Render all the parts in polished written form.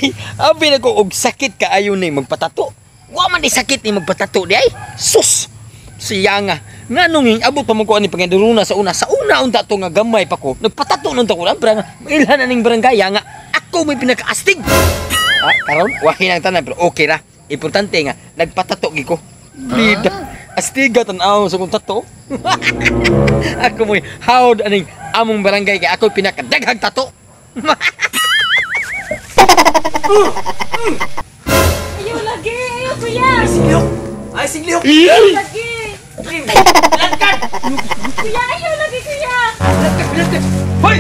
Ay, abi na ko og sakit kaayo ni magpatato. Wa man di sakit ni magpatato di ay. Sus. Siya nga. Nganong abot pa man ko ani pangeduruna sa una. Sa una unta to nga gamay pa ko. Nagpatato nun ta ko lang nga ilhan na ning barangay nga ako may pinakaastig. Ah, karon wa hinang tanan pero okay ra. Importante nga nagpatato gi ko. Bida. Astiga tan-aw sa kong tato. Ako mo'y hawd aning among barangay kay ako'y pinakadaghang tato. Ayaw lagi, ayaw kuya. Singlihok! Ay, singlihok! Ayaw lagi. Langkad! Kuya, ayaw lagi kuya. Langkad! Langkad! Hoy!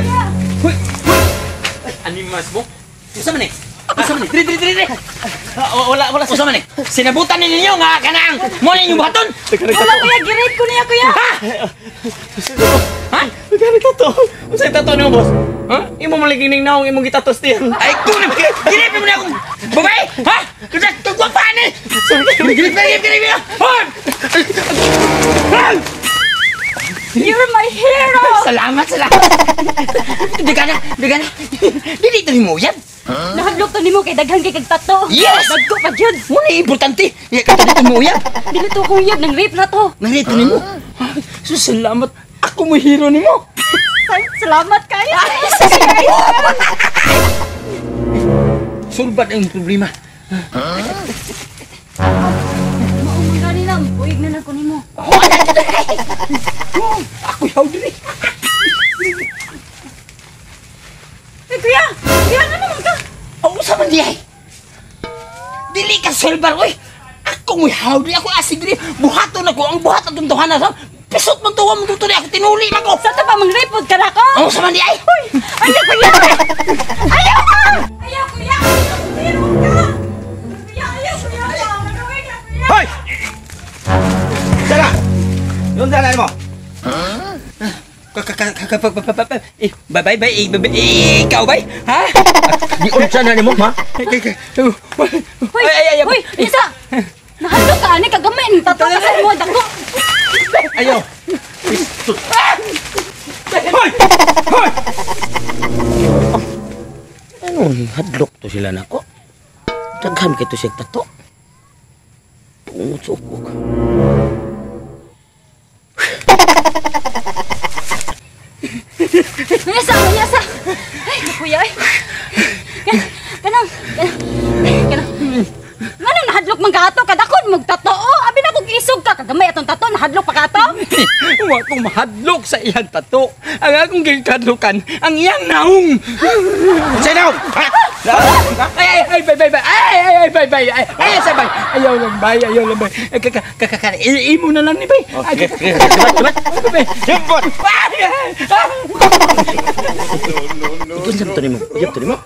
Hoy! Hoy! Ay, animas mo? Usa man eh? Usa man eh? Diri, diri, diri, diri! Wala, wala. Usa man eh? Sinabutan ni ninyo nga kanang mo ninyo buhaton! Wala kuya, girate ko niya kuya. Ha? Ha? Nagkari tato. Unsay tato nimo, boss? Ha? Imo man lagi ning naong imong gitatos diyan. Ay, kunin! Giripin mo na akong babae! Ha? Kagwapaan eh! Girip, girip, girip, girip! Hoy! Hoy! You're my hero. Salamat, salamat! Di ka na, di ka na. Dili ito ni mo yan. Nahadlok to nimo kay daghan kay kag tato. Yes! Dagko pa jud. Muna importante. Ito mo yan. Dili to akong yab nang rape na to. Narito ni mo. So, salamat. Ako mo hero ni mo. Salamat kayo. Sulbad ang problema. Maumang gani lang, buig na lang ko nimo. Ako yaw diri. Eh kuya, kuya ano naman ka? Oo, sa man di ay. Dili ka sulbar, oy. Ako mo yaw diri. Ako asig diri. Buhaton ako. Ang buhat atong tuhanan. Pisot man tuwa mo tuto ako. Tinuli man ko. Sa to pa mang rape pod ka na ko? Oo, sa man di ay. Ayaw kuya! Ayaw ka! Ayaw kuya! Hero ka! Kuya, ayaw kuya! Nagawin ka kuya! Hoy! Dala. Yung dala mo. Bye bye bye bye ikaw bay ha? Di unsa na nimo, ha? Hoy! Ay, ay, ay, Hoy! Isa! Nahadlok ka ani kagamay ning tato ka sa imo dako. Ayaw. Hoy! Hoy! Ano hadlok to sila nako? Daghan kay to siya tato. Tungot sa ukok. Mayasa, mayasa. Ay, kuya ay. Kanang, kanang. Nganong nahadlok man ka ato kadakon magtatoo. Abi na kog isog ka kagamay atong tato nahadlok pa ka ato. Wa kong mahadlok sa iyang tato. Ang akong gikadlokan ang iyang naong. Unsay naong? Ha? Ay ay ay bay bay bay. Ay ay ay bay bay. Ay ay sa bay. Ayaw lang bay, ayaw lang bay. Kaka kaka imo na lang ni bay. Oh, sige, sige. Sibat, sibat. Bay. Sibat. Ikaw sa to nimo. Iyap to nimo.